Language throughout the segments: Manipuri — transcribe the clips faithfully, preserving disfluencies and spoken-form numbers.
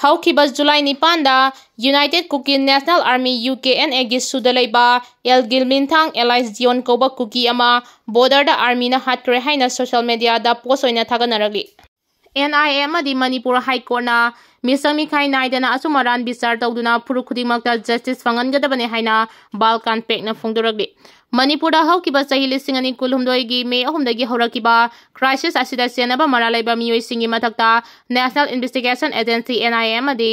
ꯍꯧꯈꯤꯕ ꯖꯨꯂꯥꯏ ꯅꯤꯄꯥꯟꯗ United Kuki National Army, U K N A ꯒꯤ ꯁꯨꯗ ꯂꯩꯕ ꯑꯦꯜ ꯒꯤꯜꯃꯤꯟꯊꯥꯡ alias ꯖꯤꯌꯣꯟ ꯀꯧꯕ ꯀꯨꯀꯤ ꯑꯃ border ꯗ army ꯅ ꯍꯥꯠꯈ꯭ꯔꯦ ꯍꯥꯏꯅ social media ꯗ post ꯑꯣꯏꯅ ꯊꯥꯒꯠꯅꯔꯛꯂꯤ꯫ N I A ꯑꯃꯗꯤ ꯃꯅꯤꯄꯨꯔ High Court ꯅ ꯃꯤꯁꯪ ꯃꯤꯈꯥꯏ ꯅꯥꯏꯗꯅ ꯑꯆꯨꯝ ꯑꯔꯥꯟ ꯕꯤꯆꯥꯔ ꯇꯧꯗꯨꯅ ꯐꯨꯔꯨꯞ ꯈꯨꯗꯤꯡꯃꯛꯇ justice ꯐꯪꯍꯟꯒꯗꯕꯅꯤ ꯍꯥꯏꯅ ꯕꯥꯜꯀꯥꯟ ꯄꯦꯛꯅ ꯐꯣꯡꯗꯣꯔꯛꯂꯤ꯫ ꯃꯅꯤꯄꯨꯔꯗ ꯍꯧꯈꯤꯕ ꯆꯍꯤ ꯂꯤꯁꯤꯡ ꯑꯅꯤ ꯀꯨꯟꯍꯨꯝꯗꯣꯏꯒꯤ ꯃꯦ ꯑꯍꯨꯝꯗꯒꯤ ꯍꯧꯔꯛꯈꯤꯕ crisis ꯑꯁꯤꯗ ꯆꯦꯟꯅꯕ ꯃꯔꯥꯜ ꯂꯩꯕ ꯃꯤꯑꯣꯏꯁꯤꯡꯒꯤ ꯃꯊꯛꯇ National Investigation Agency, N I A, ꯑꯃꯗꯤ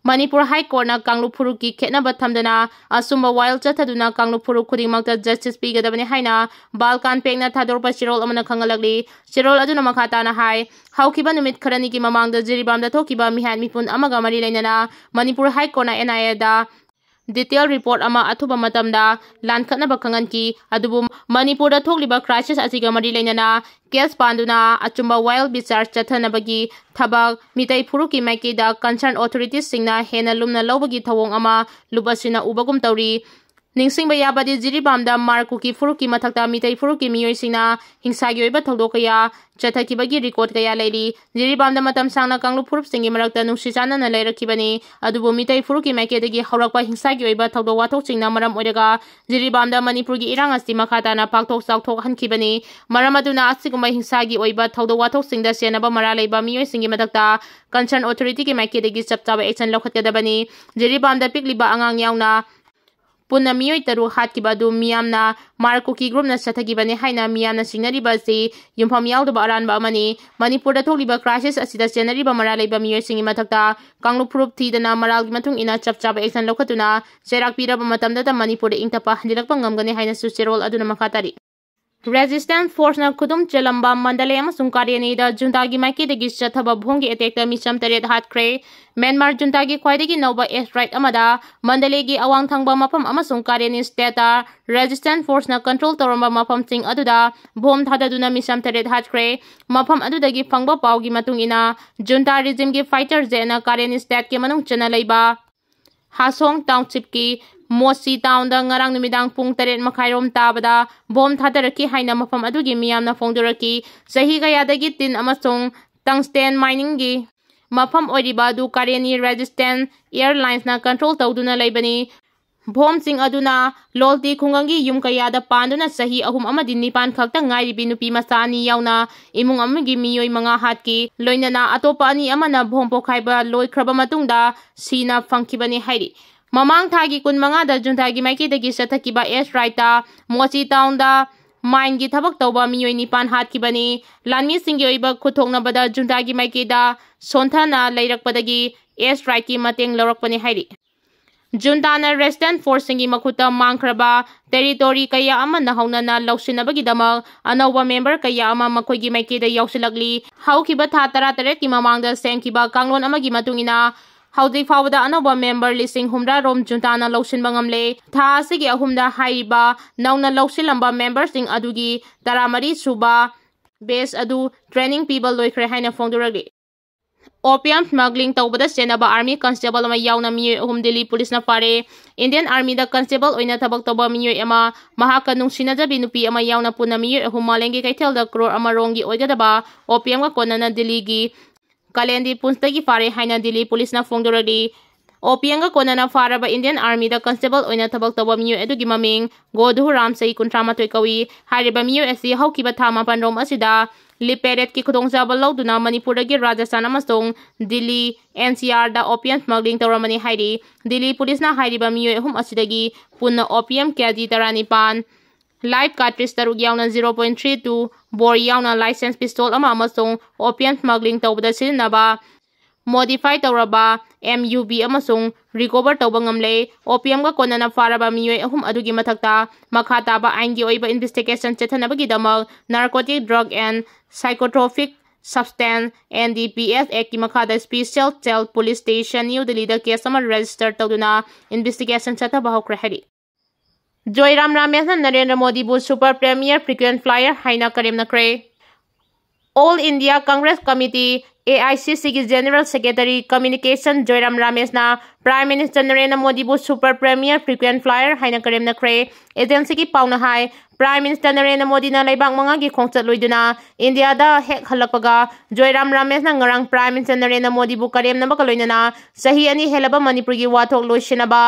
ꯃꯅꯤꯄꯨꯔ High Court ꯅ ꯀꯥꯡꯂꯨꯞ ꯐꯨꯔꯨꯞꯀꯤ ꯈꯦꯠꯅꯕ ꯊꯝꯗꯅ ꯑꯆꯨꯝꯕ ꯋꯥꯌꯦꯜ ꯆꯠꯊꯗꯨꯅ ꯀꯥꯡꯂꯨꯞ ꯐꯨꯔꯨꯞ ꯈꯨꯗꯤꯡꯃꯛꯇ justice ꯄꯤꯒꯗꯕꯅꯤ ꯍꯥꯏꯅ ꯕꯥꯜꯀꯥꯟ ꯄꯦꯛꯅ ꯊꯥꯗꯣꯔꯛꯄ ꯆꯦꯔꯣꯜ ꯑꯃꯅ ꯈꯪꯍꯜꯂꯛꯂꯤ꯫ ꯆꯦꯔꯣꯜ ꯑꯗꯨꯅ ꯃꯈꯥ ꯇꯥꯅ ꯍꯥꯏ, ꯍꯧꯈꯤꯕ ꯅꯨꯃꯤꯠ ꯈꯔꯅꯤꯒꯤ ꯃꯃꯥꯡꯗ ꯖꯤꯔꯤꯕꯥꯝꯗ ꯊꯣꯛꯈꯤꯕ ꯃꯤꯍꯥꯠ ꯃꯤꯄꯨꯟ ꯑꯃꯒ ꯃꯔꯤ ꯂꯩꯅꯅ ꯃꯅꯤꯄꯨꯔ High Court ꯅ N I A the detail report ꯑꯃ ꯑꯊꯨꯕ ꯃꯇꯝꯗ ꯂꯥꯟꯈꯠꯅꯕ ꯈꯪꯍꯟꯈꯤ꯫ ꯑꯗꯨꯕꯨ ꯃꯅꯤꯄꯨꯔꯗ ꯊꯣꯛꯂꯤꯕ crisis ꯑꯁꯤꯒ ꯃꯔꯤ ꯂꯩꯅꯅ case ꯄꯥꯟꯗꯨꯅ ꯑꯆꯨꯝꯕ ꯋꯥꯌꯦꯜ ꯕꯤꯆꯥꯔ ꯆꯠꯊꯅꯕꯒꯤ ꯊꯕꯛ ꯃꯤꯇꯩ ꯐꯨꯔꯨꯞꯀꯤ ꯃꯥꯏꯀꯩꯗ concern authorities ꯁꯤꯡꯅ ꯍꯦꯟꯅ ꯂꯨꯝꯅ ꯂꯧꯕꯒꯤ ꯊꯧꯑꯣꯡ ꯑꯃ ꯂꯨꯞ ꯑꯁꯤꯅ ꯎꯕꯒꯨꯝ ꯇꯧꯔꯤ꯫ ꯅꯤꯡꯁꯤꯡꯕ ꯌꯥꯕꯗꯤ, ꯖꯤꯔꯤꯕꯥꯝꯗ ꯃꯥꯔ ꯀꯨꯀꯤ ꯐꯨꯔꯨꯞꯀꯤ ꯃꯊꯛꯇ ꯃꯤꯇꯩ ꯐꯨꯔꯨꯞꯀꯤ ꯃꯤꯑꯣꯏꯁꯤꯡꯅ ꯍꯤꯡꯁꯥꯒꯤ ꯑꯣꯏꯕ ꯊꯧꯗꯣꯛ ꯀꯌꯥ ꯆꯠꯊꯈꯤꯕꯒꯤ record ꯀꯌꯥ ꯂꯩꯔꯤ꯫ ꯖꯤꯔꯤꯕꯥꯝꯗ ꯃꯇꯝ ꯁꯥꯡꯅ ꯀꯥꯡꯂꯨꯞ ꯐꯨꯔꯨꯞꯁꯤꯡꯒꯤ ꯃꯔꯛꯇ ꯅꯨꯡꯁꯤ ꯆꯥꯟꯅꯅ ꯂꯩꯔꯛꯈꯤꯕꯅꯤ꯫ ꯑꯗꯨꯕꯨ ꯃꯤꯇꯩ ꯐꯨꯔꯨꯞꯀꯤ ꯃꯥꯏꯀꯩꯗꯒꯤ ꯍꯧꯔꯛꯄ ꯍꯤꯡꯁꯥꯒꯤ ꯑꯣꯏꯕ ꯊꯧꯗꯣꯛ ꯋꯥꯊꯣꯛꯁꯤꯡꯅ ꯃꯔꯝ ꯑꯣꯏꯔꯒ ꯖꯤꯔꯤꯕꯥꯝꯗ ꯃꯅꯤꯄꯨꯔꯒꯤ ꯏꯔꯥꯡ ꯑꯁꯤ ꯃꯈꯥ ꯇꯥꯅ ꯄꯥꯛꯊꯣꯛ ꯆꯥꯎꯊꯣꯛꯍꯟꯈꯤꯕꯅꯤ꯫ ꯃꯔꯝ ꯑꯗꯨꯅ ꯑꯁꯤꯒꯨꯝꯕ ꯍꯤꯡꯁꯥꯒꯤ ꯑꯣꯏꯕ ꯊꯧꯗꯣꯛ ꯋꯥꯊꯣꯛꯁꯤꯡꯗ ꯆꯦꯟꯅꯕ ꯃꯔꯥꯜ ꯂꯩꯕ ꯃꯤꯑꯣꯏꯁꯤꯡꯒꯤ ꯃꯊꯛꯇ concern authority ꯒꯤ ꯃꯥꯏꯀꯩꯗꯒꯤ ꯆꯞ ꯆꯥꯕ action ꯂꯧꯈꯠꯀꯗꯕꯅꯤ꯫ ꯖꯤꯔꯤꯕꯥꯝꯗ ꯄꯤꯛꯂꯤꯕ ꯑꯉꯥꯡ ꯌꯥꯎꯅ ꯄꯨꯟꯅ ꯃꯤꯑꯣꯏ ꯇꯔꯨꯛ ꯍꯥꯠꯈꯤꯕ ꯑꯗꯨ ꯃꯤꯌꯥꯝꯅ ꯃꯥꯔ ꯀꯨꯀꯤ group ꯅ ꯆꯠꯊꯈꯤꯕꯅꯤ ꯍꯥꯏꯅ ꯃꯤꯌꯥꯝꯅ ꯆꯤꯡꯅꯔꯤꯕ ꯑꯁꯤ ꯌꯨꯝꯐꯝ ꯌꯥꯎꯗꯕ ꯑꯔꯥꯟꯕ ꯑꯃꯅꯤ꯫ ꯃꯅꯤꯄꯨꯔꯗ ꯊꯣꯛꯂꯤꯕ crisis ꯑꯁꯤꯗ ꯆꯦꯟꯅꯔꯤꯕ ꯃꯔꯥꯜ ꯂꯩꯕ ꯃꯤꯑꯣꯏꯁꯤꯡꯒꯤ ꯃꯊꯛꯇ ꯀꯥꯡꯂꯨꯞ ꯐꯨꯔꯨꯞ ꯊꯤꯗꯅ ꯃꯔꯥꯜꯒꯤ ꯃꯇꯨꯡ ꯏꯟꯅ ꯆꯞ ꯆꯥꯕ action ꯂꯧꯈꯠꯇꯨꯅ ꯆꯩꯔꯥꯛ ꯄꯤꯔꯕ ꯃꯇꯝꯗꯇ ꯃꯅꯤꯄꯨꯔꯗ ꯏꯪ ꯇꯞꯄ ꯍꯟꯖꯤꯜꯂꯛꯄ ꯉꯝꯒꯅꯤ ꯍꯥꯏꯅꯁꯨ ꯆꯦꯔꯣꯜ ꯑꯗꯨꯅ ꯃꯈꯥ ꯇꯥꯔꯤ꯫ Resistance force ꯅ ꯈꯨꯗꯨꯝ ꯆꯦꯜꯂꯝꯕ ꯃꯟꯗꯂꯦ ꯑꯃꯁꯨꯡ ꯀꯥꯔꯦꯅꯤꯗ junta ꯒꯤ ꯃꯥꯏꯀꯩꯗꯒꯤ ꯆꯠꯊꯕ bomb ꯒꯤ attack ꯇ ꯃꯤꯆꯝ ꯇꯔꯦꯠ ꯍꯥꯠꯈ꯭ꯔꯦ꯫ ꯃ꯭ꯌꯥꯟꯃꯥꯔ junta ꯒꯤ ꯈ꯭ꯋꯥꯏꯗꯒꯤ ꯅꯧꯕ airstrike ꯑꯃꯗ ꯃꯟꯗꯂꯦꯒꯤ ꯑꯋꯥꯡ ꯊꯪꯕ ꯃꯐꯝ ꯑꯃꯁꯨꯡ ꯀꯥꯔꯦꯅꯤ state ꯇ Resistance force ꯅ control ꯇꯧꯔꯝꯕ ꯃꯐꯝꯁꯤꯡ ꯑꯗꯨꯗ bomb ꯊꯥꯗꯗꯨꯅ ꯃꯤꯆꯝ ꯇꯔꯦꯠ ꯍꯥꯠꯈ꯭ꯔꯦ꯫ ꯃꯐꯝ ꯑꯗꯨꯗꯒꯤ ꯐꯪꯕ ꯄꯥꯎꯒꯤ ꯃꯇꯨꯡ ꯏꯟꯅ, junta regime ꯒꯤ fighter jet ꯅ ꯀꯥꯔꯦꯅꯤ state ꯀꯤ ꯃꯅꯨꯡ ꯆꯟꯅ ꯂꯩꯕ ꯍꯥꯁꯣꯡ township ꯀꯤ ꯃꯣꯁꯤ town ꯗ ꯉꯔꯥꯡ ꯅꯨꯃꯤꯗꯥꯡ ꯄꯨꯡ ꯇꯔꯦꯠ ꯃꯈꯥꯏꯔꯣꯝ ꯇꯥꯕꯗ bomb ꯊꯥꯗꯔꯛꯈꯤ ꯍꯥꯏꯅ ꯃꯐꯝ ꯑꯗꯨꯒꯤ ꯃꯤꯌꯥꯝꯅ ꯐꯣꯡꯗꯣꯔꯛꯈꯤ꯫ ꯆꯍꯤ ꯀꯌꯥꯗꯒꯤ tin ꯑꯃꯁꯨꯡ tungsten mining ꯒꯤ ꯃꯐꯝ ꯑꯣꯏꯔꯤꯕ ꯑꯗꯨ ꯀꯔꯦꯅꯤ ꯔꯦꯖꯤꯁꯇꯦꯟ ꯑꯦꯌꯔꯂꯥꯏꯟꯁꯅ ꯀꯟꯇ꯭ꯔꯣꯜ ꯇꯧꯗꯨꯅ ꯂꯩꯕꯅꯤ꯫ ꯕꯣꯝꯁꯤꯡ ꯑꯗꯨꯅ ꯂꯣꯜꯇꯤ ꯈꯨꯡꯒꯪꯒꯤ ꯌꯨꯝ ꯀꯌꯥꯗ ꯄꯥꯟꯗꯨꯅ ꯆꯍꯤ ꯑꯍꯨꯝ ꯑꯃꯗꯤ ꯅꯤꯄꯥꯟ ꯈꯛꯇ ꯉꯥꯏꯔꯤꯕꯤ ꯅꯨꯄꯤ ꯃꯆꯥ ꯑꯅꯤ ꯌꯥꯎꯅ ꯏꯃꯨꯡ ꯑꯃꯒꯤ ꯃꯤꯑꯣꯏ ꯃꯉꯥ ꯍꯥꯠꯈꯤ꯫ ꯂꯣꯏꯅꯅ ꯑꯇꯣꯞꯄ ꯑꯅꯤ ꯑꯃꯅ ꯕꯣꯝ ꯄꯣꯈꯥꯏꯕ ꯂꯣꯏꯈ꯭ꯔꯕ ꯃꯇꯨꯡꯗ ꯁꯤꯅ ꯐꯪꯈꯤꯕꯅꯤ ꯍꯥꯏꯔꯤ꯫ ꯃꯃꯥꯡ ꯊꯥꯒꯤ ꯀꯨꯟ ꯃꯉꯥꯗ ꯖꯨꯟꯇꯥꯒꯤ ꯃꯥꯏꯀꯩꯗꯒꯤ ꯆꯠꯊꯈꯤꯕ ꯑꯦꯌꯔ ꯁ꯭ꯇ꯭ꯔꯥꯏꯛꯇ ꯃꯣꯆꯤ ꯇꯥꯎꯟꯗ ꯃꯥꯏꯟꯒꯤ ꯊꯕꯛ ꯇꯧꯕ ꯃꯤꯑꯣꯏ ꯅꯤꯄꯥꯟ ꯍꯥꯠꯈꯤꯕꯅꯤ꯫ ꯂꯥꯟꯃꯤꯁꯤꯡꯒꯤ ꯑꯣꯏꯕ ꯈꯨꯠꯊꯣꯛꯅꯕꯗ ꯖꯨꯟꯇꯥꯒꯤ ꯃꯥꯏꯀꯩꯗ ꯁꯣꯟꯊꯅ ꯂꯩꯔꯛꯄꯗꯒꯤ ꯑꯦꯌꯔ ꯁ꯭ꯇ꯭ꯔꯥꯏꯛꯀꯤ ꯃꯇꯦꯡ ꯂꯧꯔꯛꯄꯅꯤ ꯍꯥꯏꯔꯤ꯫ ꯖꯨꯟꯇꯥꯅ ꯔꯦꯁꯤꯁꯇꯦꯟꯁ ꯐꯣꯔꯁꯁꯤꯡꯒꯤ ꯃꯈꯨꯠꯇ ꯃꯥꯡꯈ꯭ꯔꯕ ꯇꯦꯔꯤꯇꯣꯔꯤ ꯀꯌꯥ ꯑꯃ ꯅꯧꯍꯧꯅꯅ ꯂꯧꯁꯤꯟꯅꯕꯒꯤꯗꯃꯛ ꯑꯅꯧꯕ ꯃꯦꯝꯕꯔ ꯀꯌꯥ ꯑꯃ ꯃꯈꯣꯏꯒꯤ ꯃꯥꯏꯀꯩꯗ ꯌꯥꯎꯁꯤꯜꯂꯛꯂꯤ꯫ ꯍꯧꯈꯤꯕ ꯊꯥ ꯇꯔꯥꯇꯔꯦꯠꯀꯤ ꯃꯃꯥꯡꯗ ꯁꯦꯝꯈꯤꯕ ꯀꯥꯡꯂꯣꯟ ꯑꯃꯒꯤ ꯃꯇꯨꯡ ꯏꯟꯅ ꯍꯧꯖꯤꯛ ꯐꯥꯎꯕꯗ ꯑꯅꯧꯕ ꯃꯦꯝꯕꯔ ꯂꯤꯁꯤꯡ ꯍꯨꯝꯗ꯭ꯔꯥ ꯔꯣꯝ ꯖꯨꯟꯇꯥꯅ ꯂꯧꯁꯤꯟꯕ ꯉꯝꯂꯦ꯫ ꯊꯥ ꯑꯁꯤꯒꯤ ꯑꯍꯨꯝꯗ ꯍꯥꯏꯔꯤꯕ ꯅꯧꯅ ꯂꯧꯁꯤꯜꯂꯝꯕ ꯃꯦꯝꯕꯔꯁꯤꯡ ꯑꯗꯨꯒꯤ ꯇꯔꯥꯃꯔꯤ ꯁꯨꯕ ꯕꯦꯆ ꯑꯗꯨ ꯇ꯭ꯔꯦꯅꯤꯡ ꯄꯤꯕ ꯂꯣꯏꯈ꯭ꯔꯦ ꯍꯥꯏꯅ ꯐꯣꯡꯗꯣꯔꯛꯂꯤ꯫ ꯑꯣꯄꯤꯌꯝ ꯁ꯭ꯃꯒ꯭ꯂꯤꯡ ꯇꯧꯕꯗ ꯆꯦꯟꯅꯕ ꯑꯥꯔꯃꯤ ꯀꯟꯁꯇꯦꯕꯜ ꯑꯃ ꯌꯥꯎꯅ ꯃꯤꯑꯣꯏ ꯑꯍꯨꯝ ꯗꯤꯜꯂꯤ ꯄꯨꯂꯤꯁꯅ ꯐꯥꯔꯦ꯫ ꯏꯟꯗꯤꯌꯟ ꯑꯥꯔꯃꯤꯗ ꯀꯟꯁꯇꯦꯕꯜ ꯑꯣꯏꯅ ꯊꯕꯛ ꯇꯧꯕ ꯃꯤꯑꯣꯏ ꯑꯃ, ꯃꯍꯥꯛꯀ ꯅꯨꯡꯁꯤꯅꯖꯕꯤ ꯅꯨꯄꯤ ꯑꯃ ꯌꯥꯎꯅ ꯄꯨꯟꯅ ꯃꯤꯑꯣꯏ ꯑꯍꯨꯝ ꯃꯥꯂꯦꯝꯒꯤ ꯀꯩꯊꯦꯜꯗ ꯀ꯭ꯔꯣꯔ ꯑꯃ ꯔꯣꯝꯒꯤ ꯑꯣꯏꯒꯗꯕ ꯑꯣꯄꯤꯌꯝꯒ ꯀꯣꯟꯅꯅ ꯗꯤꯜꯂꯤꯒꯤ ꯀꯂꯦꯟꯗꯤ ꯄꯨꯟꯁꯇꯒꯤ ꯐꯥꯔꯦ ꯍꯥꯏꯅ ꯗꯤꯜꯂꯤ ꯄꯨꯂꯤꯁꯅ ꯐꯣꯡꯗꯣꯔꯛꯂꯤ꯫ ꯑꯣꯄꯤꯌꯝꯒ ꯀꯣꯟꯅꯅ ꯐꯥꯔꯕ ꯏꯟꯗꯤꯌꯟ ꯑꯥꯔꯃꯤꯗ ꯀꯟꯁꯇꯦꯕꯜ ꯑꯣꯏꯅ ꯊꯕꯛ ꯇꯧꯕ ꯃꯤꯑꯣꯏ ꯑꯗꯨꯒꯤ ꯃꯃꯤꯡ ꯒꯣꯙꯨ ꯔꯥꯝ, ꯆꯍꯤ ꯀꯨꯟꯊ꯭ꯔꯥ ꯃꯥꯊꯣꯏ ꯀꯧꯏ꯫ ꯍꯥꯏꯔꯤꯕ ꯃꯤꯑꯣꯏ ꯑꯁꯤ ꯍꯧꯈꯤꯕ ꯊꯥ ꯃꯥꯄꯟ ꯔꯣꯝ ꯑꯁꯤꯗ ꯂꯤꯞ ꯄꯦꯔꯦꯗꯀꯤ ꯈꯨꯗꯣꯡꯆꯥꯕ ꯂꯧꯗꯨꯅ ꯃꯅꯤꯄꯨꯔꯗꯒꯤ ꯔꯥꯖꯁꯊꯥꯟ ꯑꯃꯁꯨꯡ ꯗꯤꯜꯂꯤ, ꯑꯦꯟ ꯁꯤ ꯑꯥꯔꯗ ꯑꯣꯄꯤꯌꯝ ꯁ꯭ꯃꯒ꯭ꯂꯤꯡ ꯇꯧꯔꯝꯕꯅꯤ ꯍꯥꯏꯔꯤ꯫ ꯗꯤꯜꯂꯤ ꯄꯨꯂꯤꯁꯅ ꯍꯥꯏꯔꯤꯕ ꯃꯤꯑꯣꯏ ꯑꯍꯨꯝ ꯑꯁꯤꯗꯒꯤ ꯄꯨꯟꯅ ꯑꯣꯄꯤꯌꯝ ꯀꯦꯖꯤ ꯇꯔꯥꯅꯤꯄꯥꯟ, ꯂꯥꯏꯐ ꯀꯥꯔꯇ꯭ꯔꯤꯖ ꯇꯔꯨꯛ ꯌꯥꯎꯅ zero point three two ꯕꯣꯔ ꯌꯥꯎꯅ ꯂꯥꯏꯁꯦꯟꯁ ꯄꯤꯁꯇꯣꯜ ꯑꯃ ꯑꯃꯁꯨꯡ ꯑꯣꯄꯤꯌꯝ ꯁ꯭ꯃꯒ꯭ꯂꯤꯡ ꯇꯧꯕꯗ ꯁꯤꯖꯤꯟꯅꯕ ꯃꯣꯗꯤꯐꯥꯏ ꯇꯧꯔꯕ ꯑꯦꯝ ꯌꯨ ꯕꯤ ꯑꯃꯁꯨꯡ ꯔꯤꯀꯣꯚꯔ ꯇꯧꯕ ꯉꯝꯂꯦ꯫ ꯑꯣꯄꯤꯌꯝꯒ ꯀꯣꯟꯅꯅ ꯐꯥꯔꯕ ꯃꯤꯑꯣꯏ ꯑꯍꯨꯝ ꯑꯗꯨꯒꯤ ꯃꯊꯛꯇ ꯃꯈꯥ ꯇꯥꯕ ꯑꯥꯏꯟꯒꯤ ꯑꯣꯏꯕ investigation ꯆꯠꯊꯅꯕꯒꯤꯗꯃꯛ Narcotic Drug and Psychotropic Substance, N D P S, Act ꯀꯤ ꯃꯈꯥꯗ Special Cell Police Station, New Delhi ꯗ ꯀꯦꯁ ꯑꯃ ꯔꯦꯖꯤꯁꯇꯔ ꯇꯧꯗꯨꯅ ꯏꯟꯚꯦꯁꯇꯤꯒꯦꯁꯟ ꯆꯠꯊꯕ ꯍꯧꯈ꯭ꯔꯦ ꯍꯥꯏꯔꯤ꯫ ꯖꯣꯏꯔꯥꯝ ꯔꯥꯃꯦꯁꯅ Narendra ꯃꯣꯗꯤꯕꯨ Super Premier Frequent Flyer ꯍꯥꯏꯅ ꯀꯔꯦꯝꯅꯈ꯭ꯔꯦ꯫ All India Congress Committee, A I C C ꯒꯤ General Secretary Communication ꯖꯣꯏꯔꯥꯝ ꯔꯥꯃꯦꯁꯅ Prime Minister Narendra ꯃꯣꯗꯤꯕꯨ Super Premier Frequent Flyer ꯍꯥꯏꯅ ꯀꯔꯦꯝꯅꯈ꯭ꯔꯦ꯫ ꯑꯦꯖꯦꯟꯁꯤꯒꯤ ꯄꯥꯎꯅ ꯍꯥꯏ, Prime Minister ꯅꯔꯦꯟꯗ꯭ꯔ ꯃꯣꯗꯤꯅ ꯂꯩꯕꯥꯛ ꯃꯉꯥꯒꯤ ꯈꯣꯡꯆꯠ ꯂꯣꯏꯗꯨꯅ ꯏꯟꯗꯤꯌꯥꯗ ꯍꯦꯛ ꯍꯜꯂꯛꯄꯒ ꯖꯣꯏꯔꯥꯝ ꯔꯥꯃꯦꯁꯅ ꯉꯔꯥꯡ Prime Minister ꯅꯔꯦꯟꯗ꯭ꯔ ꯃꯣꯗꯤꯕꯨ ꯀꯔꯦꯝꯅꯕꯒ ꯂꯣꯏꯅꯅ ꯆꯍꯤ ꯑꯅꯤ ꯍꯦꯜꯂꯕ ꯃꯅꯤꯄꯨꯔꯒꯤ ꯋꯥꯊꯣꯛ ꯂꯣꯏꯁꯤꯟꯅꯕ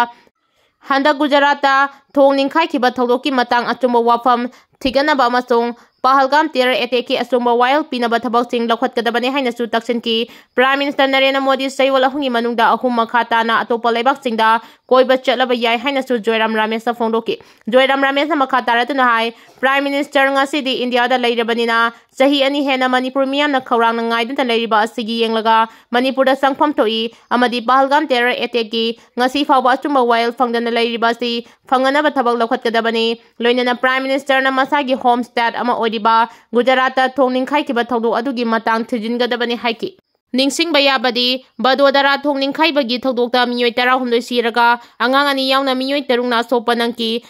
ꯍꯟꯗꯛ ꯒꯨꯖꯔꯥꯠꯇ ꯊꯣꯡ ꯅꯤꯡꯈꯥꯏꯈꯤꯕ ꯊꯧꯗꯣꯛꯀꯤ ꯃꯇꯥꯡ ꯑꯆꯨꯝꯕ ꯋꯥꯐꯝ ꯊꯤꯒꯠꯅꯕ ꯑꯃꯁꯨꯡ ꯄꯍꯜꯒꯥꯝ terror attackꯀꯤ ꯑꯆꯨꯝꯕ ꯋꯥꯌꯦꯜ ꯄꯤꯅꯕ ꯊꯕꯛꯁꯤꯡ ꯂꯧꯈꯠꯀꯗꯕꯅꯤ ꯍꯥꯏꯅꯁꯨ ꯇꯛꯁꯤꯟꯈꯤ꯫ Prime Minister ꯅꯔꯦꯟꯗ꯭ꯔ ꯃꯣꯗꯤ ꯆꯌꯣꯜ ꯑꯍꯨꯝꯒꯤ ꯃꯅꯨꯡꯗ ꯑꯍꯨꯝ ꯃꯈꯥ ꯇꯥꯅ ꯑꯇꯣꯞꯄ ꯂꯩꯕꯥꯛꯁꯤꯡꯗ ꯀꯣꯏꯕ ꯆꯠꯂꯕ ꯌꯥꯏ ꯍꯥꯏꯅꯁꯨ ꯖꯣꯏꯔꯥꯝ ꯔꯥꯃꯦꯁꯅ ꯐꯣꯡꯗꯣꯛꯈꯤ꯫ ꯖꯣꯏꯔꯥꯝ ꯔꯥꯃꯦꯁꯅ ꯃꯈꯥ ꯇꯥꯔꯗꯨꯅ ꯍꯥꯏ, Prime Minister ꯉꯁꯤꯗꯤ ꯏꯟꯗꯤꯌꯥꯗ ꯂꯩꯔꯕꯅꯤꯅ ꯆꯍꯤ ꯑꯅꯤ ꯍꯦꯟꯅ ꯃꯅꯤꯄꯨꯔ ꯃꯤꯌꯥꯝꯅ ꯈꯧꯔꯥꯡꯅ ꯉꯥꯏꯗꯨꯅ ꯂꯩꯔꯤꯕ ꯑꯁꯤꯒꯤ ꯌꯦꯡꯂꯒ ꯃꯅꯤꯄꯨꯔꯗ ꯆꯪꯐꯝ ꯊꯣꯛꯏ ꯑꯃꯗꯤ ꯄꯍꯜꯒꯥꯝ terror attackꯀꯤ ꯉꯁꯤ ꯐꯥꯎꯕ ꯑꯆꯨꯝꯕ ꯋꯥꯌꯦꯜ ꯐꯪꯗꯅ ꯂꯩꯔꯤꯕ ꯑꯁꯤ ꯐꯪꯅꯅꯕ ꯊꯕꯛ ꯂꯧꯈꯠꯀꯗꯕꯅꯤ꯫ ꯂꯣꯏꯅꯅ Prime Ministerꯅ ꯃꯁꯥꯒꯤ home state ꯑꯃ ꯑꯣꯏꯔꯤꯕ ꯒꯨꯖꯔꯥꯠꯇ ꯊꯣꯡ ꯅꯤꯡꯈꯥꯏꯈꯤꯕ ꯊꯧꯗꯣꯛ ꯑꯗꯨꯒꯤ ꯃꯇꯥꯡ ꯊꯤꯖꯤꯟꯒꯗꯕꯅꯤ ꯍꯥꯏꯈꯤ꯫ ꯅꯤꯡꯁꯤꯡꯕ ꯌꯥꯕꯗꯤ, ꯕꯗꯣꯗꯔꯥ ꯊꯣꯡ ꯅꯤꯡꯈꯥꯏꯕꯒꯤ ꯊꯧꯗꯣꯛꯇ ꯃꯤꯑꯣꯏ ꯇꯔꯥꯍꯨꯝꯗꯣꯏ ꯁꯤꯔꯒ ꯑꯉꯥꯡ ꯑꯅꯤ ꯌꯥꯎꯅ ꯃꯤꯑꯣꯏ ꯇꯔꯨꯛꯅ ꯑꯁꯣꯛꯄ ꯅꯪꯈꯤ꯫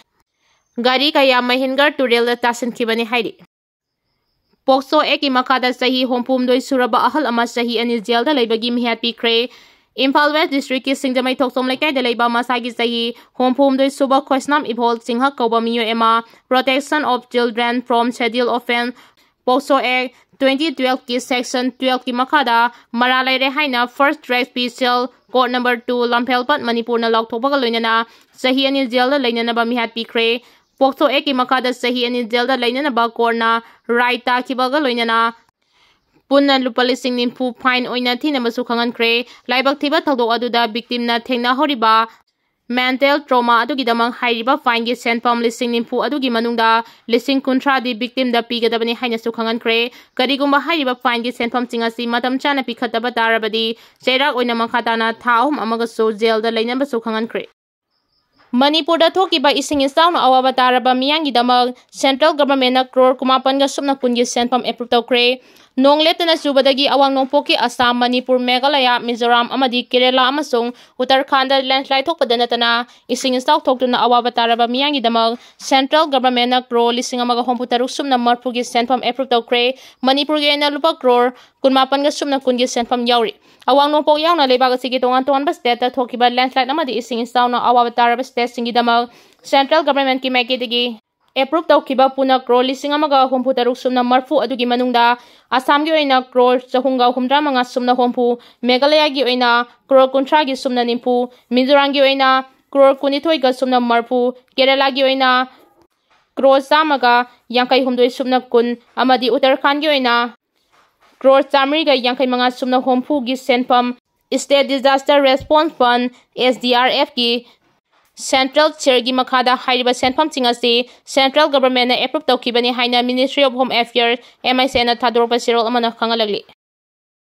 ꯒꯥꯔꯤ ꯀꯌꯥ ꯃꯍꯤꯟꯒꯔ ꯇꯨꯔꯦꯜꯗ ꯇꯥꯁꯤꯟꯈꯤꯕꯅꯤ ꯍꯥꯏꯔꯤ꯫ POCSO Actꯀꯤ ꯃꯈꯥꯗ ꯆꯍꯤ ꯍꯨꯝꯐꯨꯍꯨꯝꯗꯣꯏ ꯁꯨꯔꯕ ꯑꯍꯜ ꯑꯃ ꯆꯍꯤ ꯑꯅꯤ ꯖꯦꯜꯗ ꯂꯩꯕꯒꯤ ꯃꯤꯍꯥꯠ ꯄꯤꯈ꯭ꯔꯦ꯫ ꯏꯝꯐꯥꯜ West Districtꯀꯤ ꯁꯤꯡꯖꯃꯩ ꯊꯣꯛꯆꯣꯝ ꯂꯩꯀꯥꯏꯗ ꯂꯩꯕ ꯃꯁꯥꯒꯤ ꯆꯍꯤ ꯍꯨꯝꯐꯨꯍꯨꯝꯗꯣꯏ ꯁꯨꯕ ꯈꯣꯏꯁꯅꯥꯝ ꯏꯕꯣꯜ ꯆꯤꯡꯍꯛ ꯀꯧꯕ ꯃꯤꯑꯣꯏ ꯑꯃ Protection of Children from Schedule Offence, POCSO Act twenty twelveꯀꯤ section twelveꯀꯤ ꯃꯈꯥꯗ ꯃꯔꯥꯜ ꯂꯩꯔꯦ ꯍꯥꯏꯅ First Track Special Court number two ꯂꯝꯐꯦꯜꯄꯥꯠ ꯃꯅꯤꯄꯨꯔꯅ ꯂꯥꯎꯊꯣꯛꯄꯒ ꯂꯣꯏꯅꯅ ꯆꯍꯤ ꯑꯅꯤ ꯖꯦꯜꯗ ꯂꯩꯅꯅꯕ ꯃꯤꯍꯥꯠ ꯄꯤꯈ꯭ꯔꯦ꯫ POCSO Actꯀꯤ ꯃꯈꯥꯗ ꯆꯍꯤ ꯑꯅꯤ ꯖꯦꯜꯗ ꯂꯩꯅꯅꯕ courtꯅ ꯔꯥꯏ ꯇꯥꯈꯤꯕꯒ ꯂꯣꯏꯅꯅ ꯄꯨꯟꯅ ꯂꯨꯄꯥ ꯂꯤꯁꯤꯡ ꯅꯤꯐꯨ fine ꯑꯣꯏꯅ ꯊꯤꯅꯕꯁꯨ ꯈꯪꯍꯟꯈ꯭ꯔꯦ꯫ ꯂꯥꯏꯕꯛ ꯊꯤꯕ ꯊꯧꯗꯣꯛ ꯑꯗꯨꯗ victimꯅ ꯊꯦꯡꯅꯍꯧꯔꯤꯕ mental trauma ꯑꯗꯨꯒꯤꯗꯃꯛ ꯍꯥꯏꯔꯤꯕ fineꯒꯤ ꯁꯦꯟꯐꯝ ꯂꯤꯁꯤꯡ ꯅꯤꯐꯨ ꯑꯗꯨꯒꯤ ꯃꯅꯨꯡꯗ ꯂꯤꯁꯤꯡ ꯀꯨꯟꯊ꯭ꯔꯥꯗꯤ victimꯗ ꯄꯤꯒꯗꯕꯅꯤ ꯍꯥꯏꯅꯁꯨ ꯈꯪꯍꯟꯈ꯭ꯔꯦ꯫ ꯀꯔꯤꯒꯨꯝꯕ ꯍꯥꯏꯔꯤꯕ fineꯒꯤ ꯁꯦꯟꯐꯝꯁꯤꯡ ꯑꯁꯤ ꯃꯇꯝ ꯆꯥꯅ ꯄꯤꯈꯠꯇꯕ ꯇꯥꯔꯕꯗꯤ ꯆꯩꯔꯥꯛ ꯑꯣꯏꯅ ꯃꯈꯥ ꯇꯥꯅ ꯊꯥ ꯑꯍꯨꯝ ꯑꯃꯒꯁꯨ ꯖꯦꯜꯗ ꯂꯩꯅꯕꯁꯨ ꯈꯪꯍꯟꯈ꯭ꯔꯦ꯫ ꯃꯅꯤꯄꯨꯔꯗ ꯊꯣꯛꯈꯤꯕ ꯏꯁꯤꯡ ꯏꯆꯥꯎꯅ ꯑꯋꯥꯕ ꯇꯥꯔꯕ ꯃꯤꯌꯥꯝꯒꯤꯗꯃꯛ central governmentꯅ crore ꯀꯨꯟꯃꯥꯄꯟꯒ ꯁꯨꯞꯅ ꯀꯨꯟꯒꯤ ꯁꯦꯟꯐꯝ approve ꯇꯧꯈ꯭ꯔꯦ꯫ ꯅꯣꯡ ꯂꯦꯞꯇꯅ ꯆꯨꯕꯗꯒꯤ ꯑꯋꯥꯡ ꯅꯣꯡꯄꯣꯛꯀꯤ ꯑꯁꯥꯝ, ꯃꯅꯤꯄꯨꯔ, ꯃꯦꯘꯥꯂꯌꯥ, ꯃꯤꯖꯣꯔꯥꯝ ꯑꯃꯗꯤ ꯀꯦꯔꯦꯂꯥ ꯑꯃꯁꯨꯡ ꯎꯠꯇꯔꯈꯥꯟꯗ ꯂꯦꯟꯁꯂꯥꯏꯠ ꯊꯣꯛꯄꯗ ꯅꯠꯇꯅ ꯏꯁꯤꯡ ꯏꯆꯥꯎ ꯊꯣꯛꯇꯨꯅ ꯑꯋꯥꯕ ꯇꯥꯔꯕ ꯃꯤꯌꯥꯝꯒꯤꯗꯃꯛ ꯁꯦꯟꯇ꯭ꯔꯦꯜ ꯒꯚꯔꯟꯃꯦꯟꯠꯅ ꯀ꯭ꯔꯣꯔ ꯂꯤꯁꯤꯡ ꯑꯃꯒ ꯍꯨꯝꯐꯨ ꯇꯔꯨꯛ ꯁꯨꯞꯅ ꯃꯔꯤꯐꯨꯒꯤ ꯁꯦꯟꯐꯝ ꯑꯦꯄ꯭ꯔꯨꯞ ꯇꯧꯈ꯭ꯔꯦ꯫ ꯃꯅꯤꯄꯨꯔꯒꯤ ꯑꯣꯏꯅ ꯂꯨꯄꯥ ꯀ꯭ꯔꯣꯔ ꯀꯨꯟꯃꯥꯄꯟꯒ ꯁꯨꯞꯅ ꯀꯨꯟꯒꯤ ꯁꯦꯟꯐꯝ ꯌꯥꯎꯔꯤ꯫ ꯑꯋꯥꯡ ꯅꯣꯡꯄꯣꯛ ꯌꯥꯎꯅ ꯂꯩꯕꯥꯛ ꯑꯁꯤꯒꯤ ꯇꯣꯉꯥꯟ ꯇꯣꯉꯥꯟꯕ ꯁ꯭ꯇꯦꯠꯇ ꯊꯣꯛꯈꯤꯕ ꯂꯦꯟꯁꯂꯥꯏꯠ ꯑꯃꯗꯤ ꯏꯁꯤꯡ ꯏꯆꯥꯎꯅ ꯑꯋꯥꯕ ꯇꯥꯔꯕ ꯁ꯭ꯇꯦꯠꯁꯤꯡꯒꯤꯗꯃꯛ ꯁꯦꯟꯇ꯭ꯔꯦꯜ ꯒꯚꯔꯟꯃꯦꯟꯠꯀꯤ ꯃꯥꯏꯀꯩꯗꯒꯤ ꯑꯦꯄ꯭ꯔꯨꯞ ꯇꯧꯈꯤꯕ ꯄꯨꯟꯅ ꯀ꯭ꯔꯣꯔ ꯂꯤꯁꯤꯡ ꯑꯃꯒ ꯍꯨꯝꯐꯨ ꯇꯔꯨꯛ ꯁꯨꯞꯅ ꯃꯔꯤꯐꯨ ꯑꯗꯨꯒꯤ ꯃꯅꯨꯡꯗ ꯑꯁꯥꯝꯒꯤ ꯑꯣꯏꯅ ꯀ꯭ꯔꯣꯔ ꯆꯍꯨꯝꯒ ꯍꯨꯝꯗ꯭ꯔꯥ ꯃꯉꯥ ꯁꯨꯞꯅ ꯍꯨꯝꯐꯨ, ꯃꯦꯘꯥꯂꯌꯥꯒꯤ ꯑꯣꯏꯅ ꯀ꯭ꯔꯣꯔ ꯀꯨꯟꯊ꯭ꯔꯥꯒꯤ ꯁꯨꯞꯅ ꯅꯤꯐꯨ, ꯃꯤꯖꯣꯔꯥꯝꯒꯤ ꯑꯣꯏꯅ ꯀ꯭ꯔꯣꯔ ꯀꯨꯟꯅꯤꯊꯣꯏꯒ ꯁꯨꯞꯅ ꯃꯔꯤꯐꯨ, ꯀꯦꯔꯦꯂꯥꯒꯤ ꯑꯣꯏꯅ ꯀ꯭ꯔꯣꯔ ꯆꯥꯝꯃꯒ ꯌꯥꯡꯈꯩ ꯍꯨꯝꯗꯣꯏ ꯁꯨꯞꯅ ꯀꯨꯟ ꯑꯃꯗꯤ ꯎꯠꯇꯔꯈꯥꯟꯒꯤ ꯑꯣꯏꯅ ꯀ꯭ꯔꯣꯔ ꯆꯥꯃꯔꯤꯒ ꯌꯥꯡꯈꯩ ꯃꯉꯥ ꯁꯨꯞꯅ ꯍꯨꯝꯐꯨꯒꯤ ꯁꯦꯟꯐꯝ State Disaster Response Fund, S D R F ꯀꯤ ꯁꯦꯟꯇ꯭ꯔꯦꯜ ꯁꯦꯌꯔꯒꯤ ꯃꯈꯥꯗ ꯍꯥꯏꯔꯤꯕ ꯁꯦꯟꯐꯝꯁꯤꯡ ꯑꯁꯤ ꯁꯦꯟꯇ꯭ꯔꯦꯜ ꯒꯚꯔꯟꯃꯦꯟꯠꯅ ꯑꯦꯄ꯭ꯔꯨꯞ ꯇꯧꯈꯤꯕꯅꯤ ꯍꯥꯏꯅ Ministry of Home Affairs, M I C ꯅ ꯊꯥꯗꯣꯔꯛꯄ ꯆꯦꯔꯣꯜ ꯑꯃꯅ ꯈꯪꯍꯜꯂꯛꯂꯤ꯫